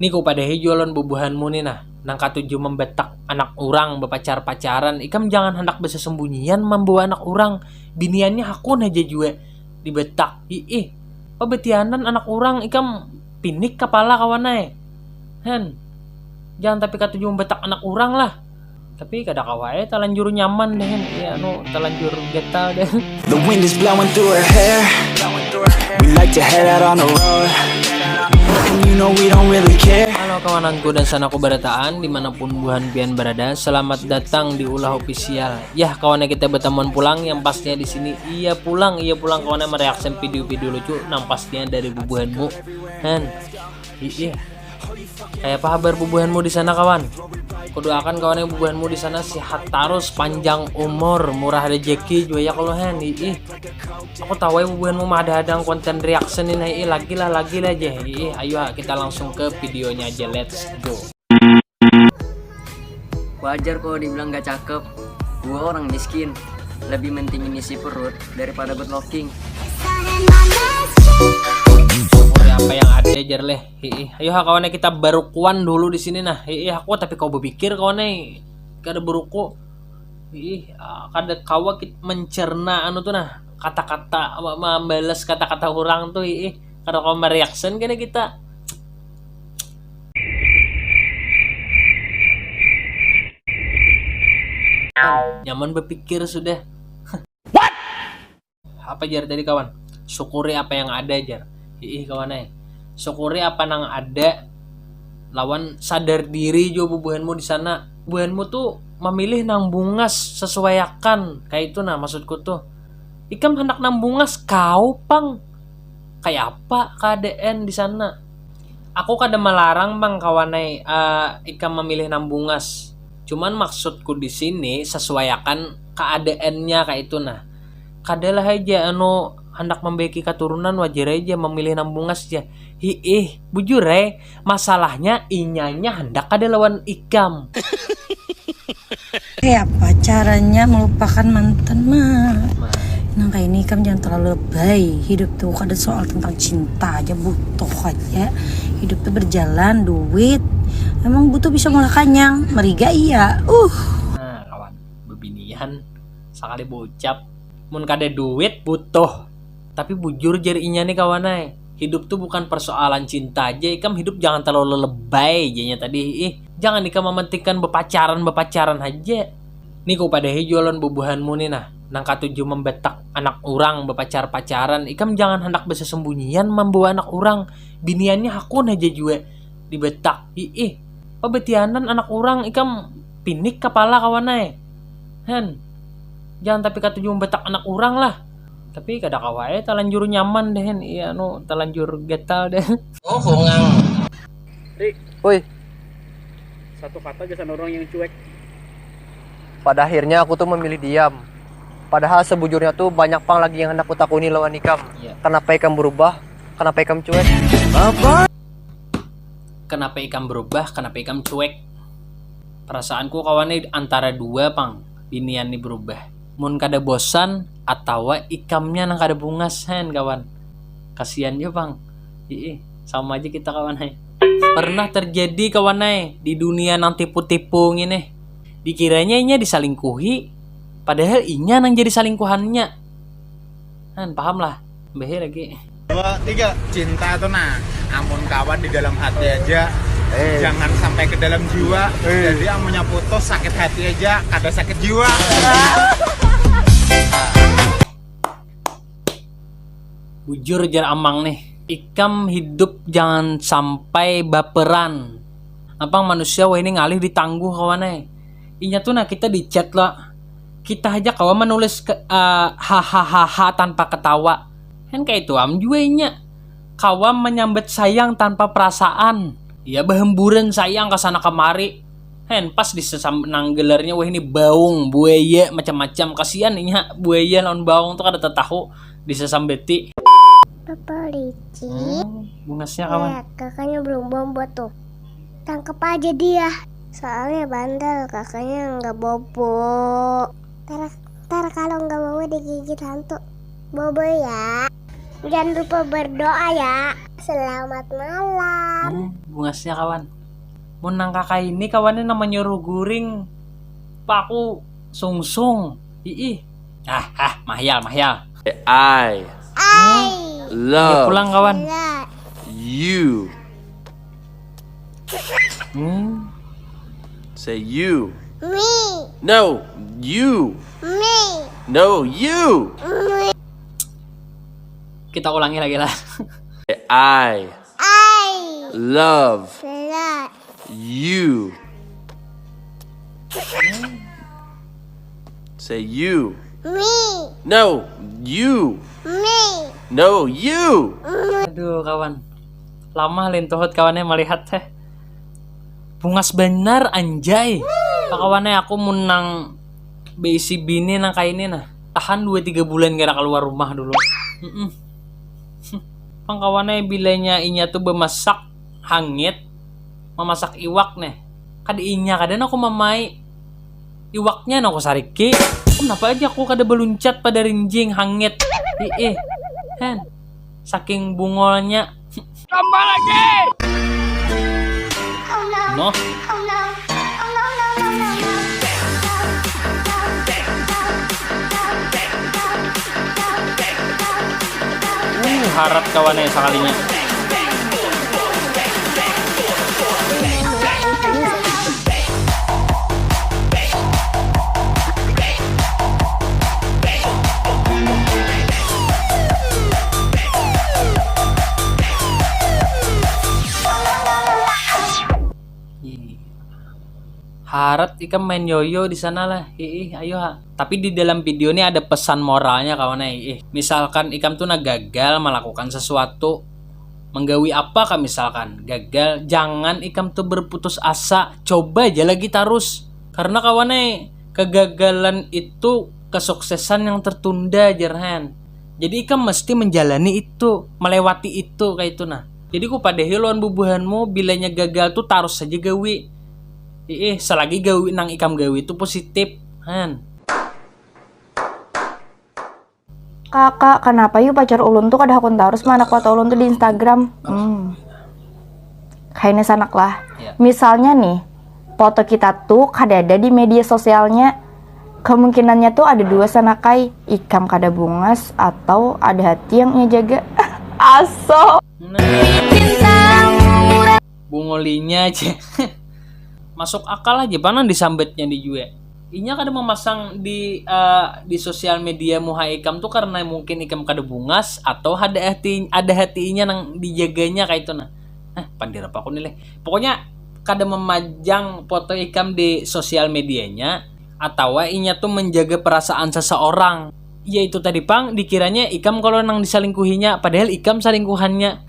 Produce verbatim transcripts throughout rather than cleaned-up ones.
Ni ku padahi jua lawan bubuhanmu ni nah, nang katuju mambatak anak urang bapacar-pacaran, ikam jangan handak basasambunyian mambawa anak urang, biniannya hakun haja jua dibatak, hiih, pabatianan anak urang ikam pinik kapala kawan ai, hen, jangan tapi katuju mambatak anak urang lah. Tapi kada kawa ai talanjur nyaman deh, ya anu talanjur gatal deh. The wind is blowing through her hair. We like to head out on the road. And you know we don't really care. Halo kawananku dan sanaku barataan dimanapun buhan pian berada, selamat datang di Ulah Official. Yah kawannya kita bertemuan pulang yang pasnya di sini iya pulang iya pulang kawannya mereaction video-video lucu nang pasnya dari bubuhanmu. Hen. Iya. Kayak apa kabar bubuhanmu di sana kawan? Kudoakan kawan yang bubuhanmu di sana sehat terus, panjang umur, murah rezeki juga ya kalau hen. Ih, aku tahu ya bubuhanmu mah ada hadang konten reaction ini. Ih, lagi lah, lagi lah aja. Ih, ayo kita langsung ke videonya aja. Let's go. Wajar kalau dibilang gak cakep. Gua orang miskin. Lebih mentingin isi perut daripada good looking. Apa yang ada aja leh. Hiih, ayo ha kawannya kita barukuan dulu di sini nah. Hiih, aku tapi kau berpikir kawannya kada beruku. Hiih, ah, kada kawa kit mencerna anu tuh nah, kata-kata ma- membalas kata-kata orang tuh. Hiih, kada kawa mereaction kena kita. Nyaman berpikir sudah. Apa jar tadi kawan? Syukuri apa yang ada jar. Hiih kawan ai. Syukuri apa nang ada. Lawan sadar diri jua bubuhanmu di sana. Bubuhanmu tuh memilih nang bungas sesuaiakan kayak itu nah maksudku tuh. Ikam hendak nang bungas kau pang. Kayak apa keadaan di sana? Aku kada melarang bang kawan ai uh, ikam memilih nang bungas. Cuman maksudku di sini sesuaiakan keadaannya kayak itu nah. Kadalah aja anu hendak membaiki keturunan wajar aja memilih nang bungas aja. Hiih, bujur eh, masalahnya inyanya hendak kada lawan ikam. Kayak apa caranya melupakan mantan mah? Nang kayak ini kan jangan terlalu lebay. Hidup tuh kada soal tentang cinta aja butuh aja. Hidup tuh berjalan, duit. Emang butuh bisa murah kanyang, meriga iya. Uh. Nah kawan, bebinian sekali bocap. Mun kada duit butuh. Tapi bujur jar inya nih kawan ai. Hidup tuh bukan persoalan cinta aja, ikam hidup jangan terlalu lebay janya tadi. Ih, jangan ikam mementingkan bepacaran bepacaran aja. Ni ku padahi jualan bubuhanmu nih nah, nang katuju membetak anak urang bepacar pacaran, ikam jangan hendak besesembunyian membawa anak urang, biniannya hakun aja jua dibetak. Ih, pabetianan anak urang ikam pinik kapala kawan ai. Hen, jangan tapi katuju membetak anak urang lah. Tapi kada kawa ai talanjur nyaman deh, iya anu talanjur gatal deh. Oh, bungang. Ri, woi, satu kata gasan orang yang cuek. Pada akhirnya aku tuh memilih diam. Padahal sebujurnya tuh banyak pang lagi yang hendak kutakuni lawan ikam. Iya. Kenapa ikam berubah? Kenapa ikam cuek? Apa? Kenapa ikam berubah? Kenapa ikam cuek? Perasaanku kawan ni antara dua pang, binian ni berubah. Mun kada bosan atawa ikamnya nang kada bungas hen kawan. Kasian jua pang. Ii, sama aja kita kawan hai. Pernah terjadi kawan ai di dunia nang tipu-tipu ngini. Dikiranya inya disalingkuhi, padahal inya nang jadi salingkuhannya. Han, paham lah. Behe lagi. Dua, tiga. Cinta tuh nah, amun kawan di dalam hati aja, eh, jangan sampai ke dalam jiwa. Eh. Jadi amunnya putus sakit hati aja, kada sakit jiwa. Bujur jar amang nih, ikam hidup jangan sampai baperan. Apang manusia wah ini ngalih ditangguh kawan ai. Inya tuh nah kita di chat lah. Kita aja kawa menulis ke, uh, hahaha tanpa ketawa. Kan kayak itu am juga inya. Kawa menyambut sayang tanpa perasaan. Ia bahemburan sayang ke sana kemari. Hen pas disesam nang gelarnya wah ini baung, buaya macam-macam. Kasihan inya buaya lawan baung tuh kada tetahu disesambeti. Papa licin. Hmm, bungasnya kawan. Lihat, kakaknya belum bobo tuh. Tangkap aja dia. Soalnya bandel, kakaknya nggak bobo. Ntar, ntar kalau nggak bobo digigit hantu. Bobo ya. Jangan lupa berdoa ya. Selamat malam. Hmm, bungasnya kawan. Mun nang kakaini kawannya nang manyuruh guring. Pak aku sungsung. Iih. Ah, ah, mahyal, mahyal. I I love pulang kawan. Love you. Hmm. Say you. Me. No, you. Me. No, you. Me. Kita ulangi lagi lah. I I love love you. Say you. Me. No, you. Me. No, you. Aduh kawan. Lama lintuhut kawannya melihat teh. Bungas benar anjay. Kawannya aku mun nang beisi bini nang kaini nah. Tahan dua tiga bulan kira keluar rumah dulu. Mm-mm. Pang kawannya bilanya inya tuh bemasak hangit, memasak iwak nih. Kada inya kada aku mamai. Iwaknya aku sariki. Kenapa aja aku kada beluncat pada rinjing hangit. Iih. Hen. Saking bungolnya. Tambah lagi. Noh. Uh, harat kawannya sakalinya. Harat ikam main yoyo di sana lah. Hiih, ayo ha. Tapi di dalam video ini ada pesan moralnya kawan ai. Ih, misalkan ikam tuh nah gagal melakukan sesuatu, menggawi apa kah misalkan, gagal, jangan ikam tuh berputus asa, coba aja lagi tarus. Karena kawan ai, kegagalan itu kesuksesan yang tertunda, jarhan. Jadi ikam mesti menjalani itu, melewati itu kayak itu nah. Jadi ku padahi lawan bubuhanmu, bilanya gagal tuh tarus saja gawi. Iih, selagi gawi nang ikam gawi tu positif, han. Kak, kak, kenapa yu pacar ulun tuh kada hakun tarus mana foto ulun tuh di Instagram? Hmm. Kayaknya sanak lah. Ya. Misalnya nih, foto kita tuh kada ada di media sosialnya. Kemungkinannya tuh ada dua sanakai, ikam kada bungas atau ada hati yang ia jaga. Aso. Nah. Bungolinya aja. Masuk akal aja panang disambatnya di jua. Inya kada memasang di eh, di sosial media muha ikam tuh karena mungkin ikam kada bungas atau ada hati ada hati inya nang dijaganya kayak itu nah. Nah, pandir apa aku nih leh. Pokoknya kada memajang foto ikam di sosial medianya atawa inya tuh menjaga perasaan seseorang. Ya itu tadi pang dikiranya ikam kalau nang disalingkuhinya padahal ikam salingkuhannya.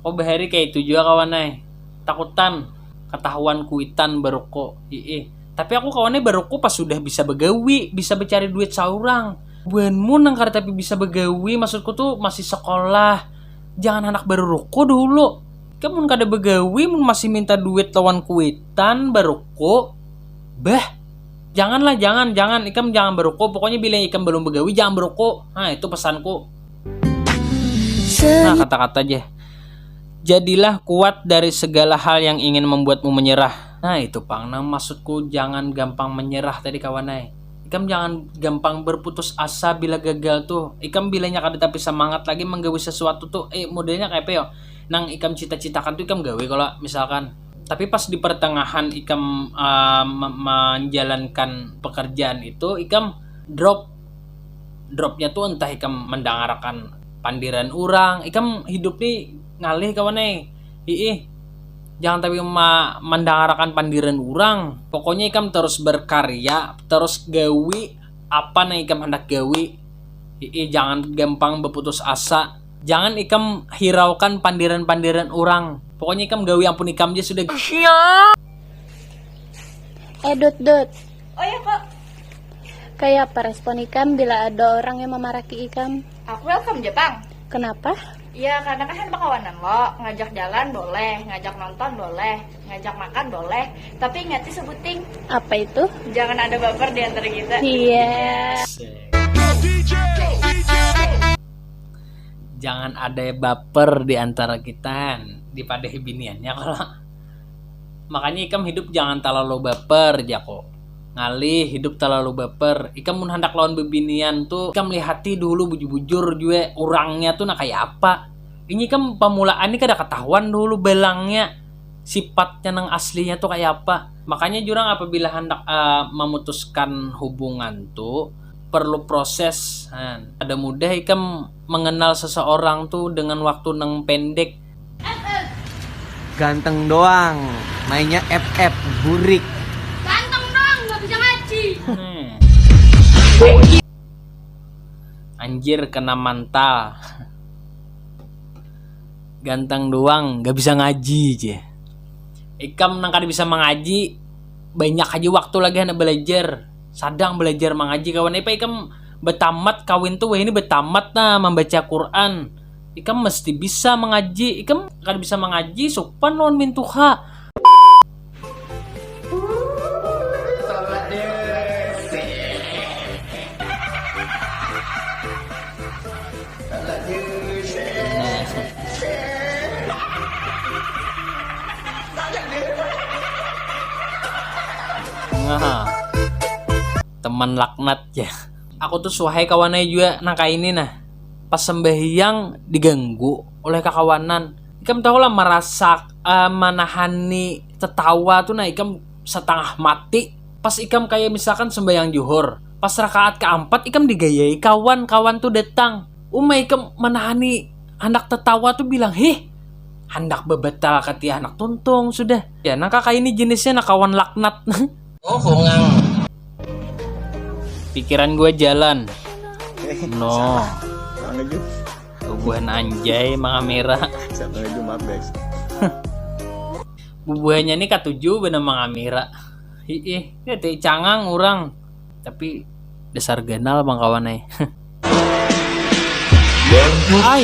Aku bahari kayak itu juga kawan ai. Takutan ketahuan kuitan baruko. Iih. Tapi aku kawannya baruko pas sudah bisa begawi, bisa mencari duit seorang. Buanmu nang kada tapi bisa begawi, maksudku tuh masih sekolah. Jangan anak baru ruko dulu. Kamu kada begawi, mun masih minta duit lawan kuitan baruko. Bah, janganlah, jangan, jangan, ikam jangan beroko. Pokoknya bila ikam belum begawi, jangan beroko. Nah, itu pesanku. Nah, kata-kata aja. Jadilah kuat dari segala hal yang ingin membuatmu menyerah. Nah, itu pang nang maksudku, jangan gampang menyerah tadi kawan ai. Ikam jangan gampang berputus asa bila gagal tuh. Ikam bilanya kada tapi semangat lagi menggawi sesuatu tuh, eh modelnya kayak apa yo? Nang ikam cita-citakan tuh ikam gawi kalau misalkan. Tapi pas di pertengahan ikam uh, menjalankan pekerjaan itu, ikam drop. Dropnya tuh entah ikam mendangarakan pandiran orang, ikam hidup nih ngalih kawan eh. Hiih. Jangan tapi ma- mendangarakan pandiran orang. Pokoknya ikam terus berkarya, terus gawi apa nang ikam hendak gawi. Hiih, jangan gampang berputus asa. Jangan ikam hiraukan pandiran-pandiran orang. Pokoknya ikam gawi ampun ikam aja sudah. Eh, Dut, Dut. Oh ya, Kak. Kayak apa respon ikam bila ada orang yang memaraki ikam? Aku welcome aja, Pang. Kenapa? Ya, karena kan ada kawanan lo, ngajak jalan boleh, ngajak nonton boleh, ngajak makan boleh, tapi ingati sebuting. Apa itu? Jangan ada baper di antara kita. Iya. Jangan ada baper di antara kita, dipadahi biniannya kalau. Makanya ikam hidup jangan terlalu baper, jako. Ngalih hidup terlalu baper. Ikam mun handak lawan bebinian tu, ikam lihati dulu bujur-bujur jua urangnya tu nah kaya apa. Ini ikam pamulaan ni kada katahuan dulu belangnya, sifatnya nang aslinya tu kaya apa. Makanya jurang apabila handak uh, memutuskan hubungan tu perlu proses. Nah, ada mudah ikam mengenal seseorang tu dengan waktu nang pendek. Ganteng doang, mainnya F F, burik. Ganteng doang, gak bisa ngaji. Hmm. Anjir, kena mantal. Ganteng doang, gak bisa ngaji je. Ikam nang kada bisa mengaji, banyak aja waktu lagi anak belajar. Sadang belajar mengaji kawan. Apa ikam betamat kawin tuh, wah ini betamat nah membaca Quran. Ikam mesti bisa mengaji. Ikam kada bisa mengaji, supan lawan mintuha. Ngaha. Teman laknat ya. Aku tuh suahai kawannya juga nang kaini nah. Pas sembahyang diganggu oleh kakawanan. Ikam tahu lah merasa uh, menahani tetawa tuh nah ikam setengah mati. Pas ikam kayak misalkan sembahyang juhur, pas rakaat keempat ikam digayai kawan, kawan tuh datang. Uma ikam menahani hendak tetawa tuh bilang, "Hih, hendak bebetal katia anak tuntung sudah." Ya, nah kakak ini jenisnya nah kawan laknat. Oh, hongang. Pikiran gue jalan. Eh, no. Bubuhan anjay mangamira. Siapa lagi, maaf guys. Bubuhannya nih katuju bener mangamira. Hiih, ya cangang orang. Tapi dasar ganal bang kawan ai. Ai.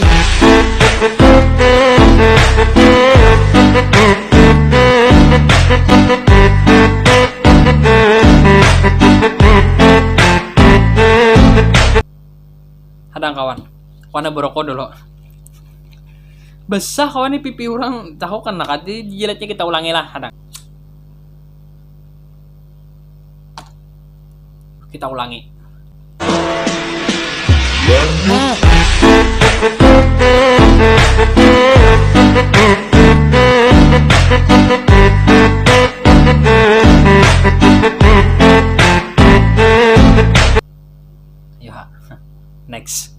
Hadang kawan, kawan berokok dulu. Besah kawan nih pipi orang, tahu kan nak dijilatnya, kita ulangi lah hadang. Kita ulangi. Ya, next.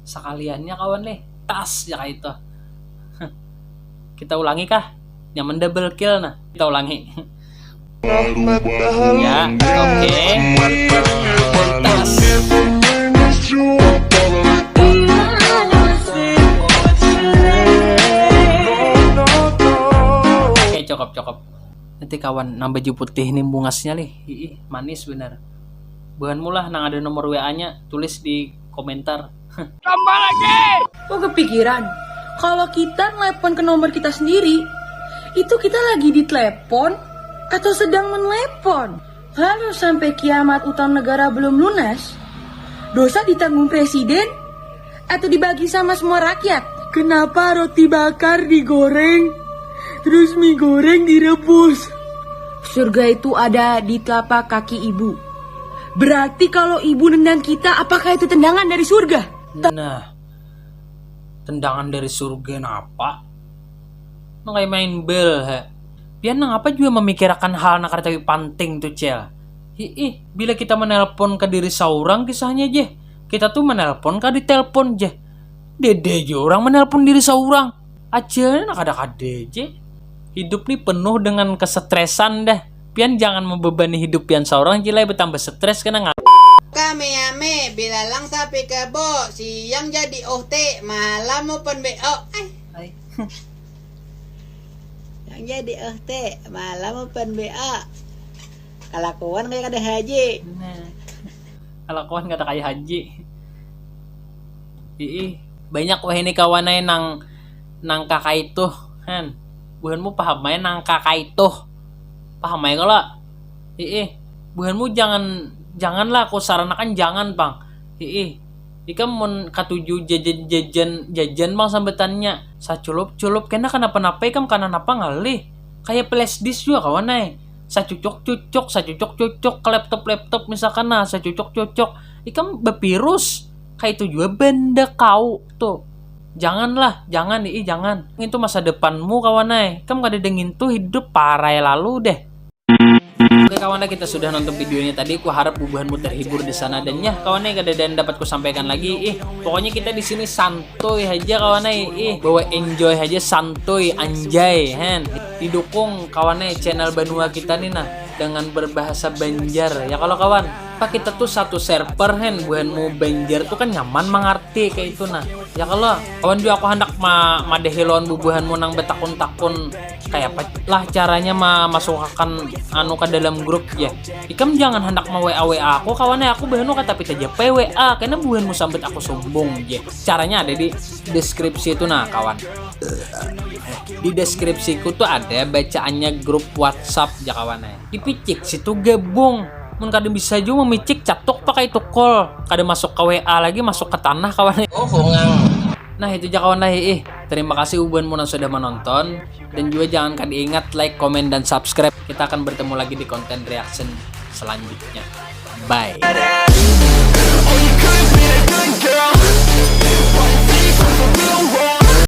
Sekaliannya kawan nih, tas ya kayak itu. Kita ulangi kah? Nyaman double kill nah. Kita ulangi. Ya, oke. Tas. Oke, cukup, cukup. Nanti kawan nang baju putih nih bungasnya nih. Ih, manis bener. Buhan mulah nang ada nomor W A-nya, tulis di komentar. Tambah lagi. Oh, kepikiran. Kalau kita nelpon ke nomor kita sendiri, itu kita lagi ditelepon atau sedang menelepon. Kalau sampai kiamat utang negara belum lunas, dosa ditanggung presiden atau dibagi sama semua rakyat. Kenapa roti bakar digoreng, terus mie goreng direbus? Surga itu ada di telapak kaki ibu. Berarti kalau ibu nendang kita, apakah itu tendangan dari surga? Nah, tendangan dari surga napa? Nang kayak main bel he. Pian nang apa juga memikirakan hal nang kada tapi panting tu, Cel. Hiih, bila kita menelpon ke diri seorang kisahnya je. Kita tuh menelpon ke ditelepon je. Dede aja orang menelpon diri seorang. Aja nak kada kada je. Hidup ni penuh dengan kesetresan dah. Pian jangan membebani hidup pian seorang, cilai bertambah stres kena ngal- Kami ame bilalang sapi kebo, siang jadi O T, malam open B O. Ay. Siang jadi O T, malam open B O. Kalakuan kayak kada haji. Nah. Kalakuan kada kayak haji. Ii, banyak wah ini kawan ai nang nang kakaitu, han. Buhanmu paham ai nang kakaitu. Paham ai kalo? Ii, buhanmu jangan janganlah aku saranakan jangan pang. Ii, ikam mun katuju jajan jajan jajan pang sambatannya. Saculup-culup kena kanapa-napa ikam kananapa ngalih. Kayak flash disk jua kawan ai. Sacucuk-cucuk, sacucuk-cucuk ke laptop-laptop misalkan nah, sacucuk-cucuk. Ikam bapirus. Kaitu jua benda kau tuh. Janganlah, jangan ii jangan. Itu masa depanmu kawan ai. Ikam kada dengin tuh hidup parai lalu deh. Oke kawan ai, kita sudah nonton videonya tadi. Ku harap bubuhanmu terhibur di sana dan ya kawan ai, kada ada yang dapat ku sampaikan lagi. Ih, pokoknya kita di sini santuy aja kawan ai. Ih, bawa enjoy aja, santuy, anjay, hen. Didukung kawan ai channel banua kita nih nah dengan berbahasa Banjar ya kalau kawan. Apa kita tuh satu server hen, buhanmu Banjar tuh kan nyaman mangarti kayak itu nah. Ya kalau kawan juga aku hendak ma madahi lawan bubuhanmu nang betakun-takun kayak apa lah caranya ma masukakan anu ke dalam grup ya. Ikam jangan hendak ma W A W A aku kawan ai, aku bahanu katapi tajapai W A karena buhanmu sambat aku sumbung je. Caranya ada di deskripsi itu nah kawan. Di deskripsiku tuh ada bacaannya grup WhatsApp ya kawan ai. Dipicik situ gabung. Mun kada bisa jua memicik catuk pakai tukul. Kada masuk ke W A lagi, masuk ke tanah kawan ai. Oh, hongang. Nah itu ja kawan ai ih. Terima kasih bubuhanmu nang sudah menonton dan juga jangan kada ingat like, komen, dan subscribe. Kita akan bertemu lagi di konten reaction selanjutnya. Bye.